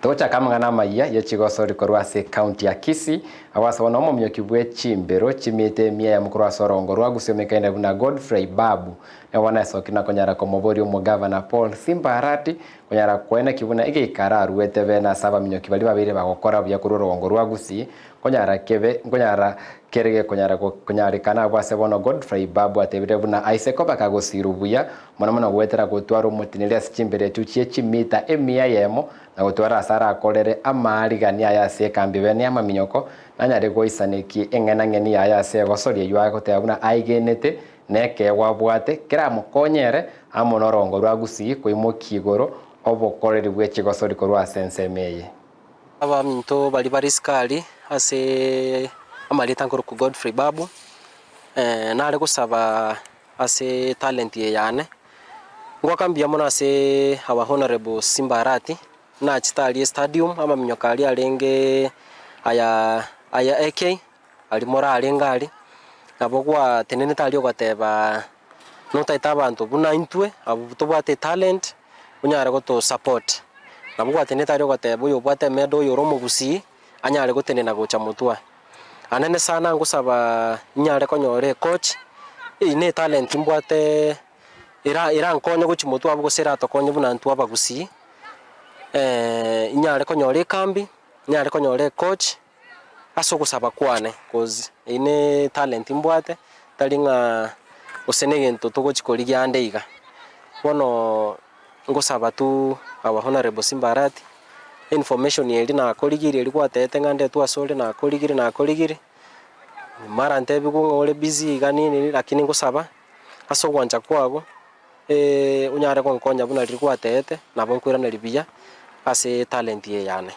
Togochaka amang'ana amayia ye chigosori korwa ase ekaunti ya Kisii, agwo ase bono omomioki bwe chimbero chimiete emia eyemo korwa ase orongo rwa Gusii omekaine buna Godfrey Babu nigo bono esokire na konyara komoboria omogavana Paul Simba Arati konyara koeneki buna egeika araruete bene ase abaminyoki baria babeire bagokora buya korwa orogongo rwa Gusii Nkonyara kebe, nkonyara kere gekonyara konyarekana abwo ase bono Godfrey Babu atebire buna aise koba kagosirwa buya mono mono goetera gotwara omotineri ase chimberechu chie chimita emia eyemo na gotwara ase arakorere amaarigani aye ase ekambi bene y'amaminyoko nanyare goisanekia eng'enang'eni yaye ase egosori eyio agoteba buna aegenete nekeegwa abwate keramokonyere amo norongo rwa Gusii koimokia igoro obokoreri bwe chigosori korwa ase ensemo eye. Abaminto baria bare isiko aria ase amarieta nkorokwa Godfrey Babu, nare gosaba ase etalent eye yane, ngoaka mbuya mono ase our honourable Simba Arati, nachete aria estadium amaminyoko aria arenge aya aya AK, aria morarenge aria, nabo gwatenenete aria ogateba notaete abanto buna intwe abwo tobwate etalent, onyare goto support. Nabo gwatenenete aria ogoteba oyo obwate emeda oyo ore omogusii anyare gotenena gocha motwe. Anene sana ngosaba inyare konyora ecoach, eyio ne etalent mbwate era erankonye gochia motwe abwo gose eratokonye buna intwe abagusii, inyare konyora ekambi, inyare konyora ecoach ase ogosaba kwane coz eyio ne etalent mbwate tari ng'a gose na egento togochi korigia ande iga. Bono ngosaba tu our honourable Simba Arati, information eria nakorigirie eria gwatebete ng'a ndetwe asore nakorigirie nakorigirie, mara ntebiwu ng'a ore busy iga nini nini lakini ngosaba ase ogwancha kwago onyare gonkonya buna riria gwatebete nabo nkoiraneria buya ase etalent eye yane.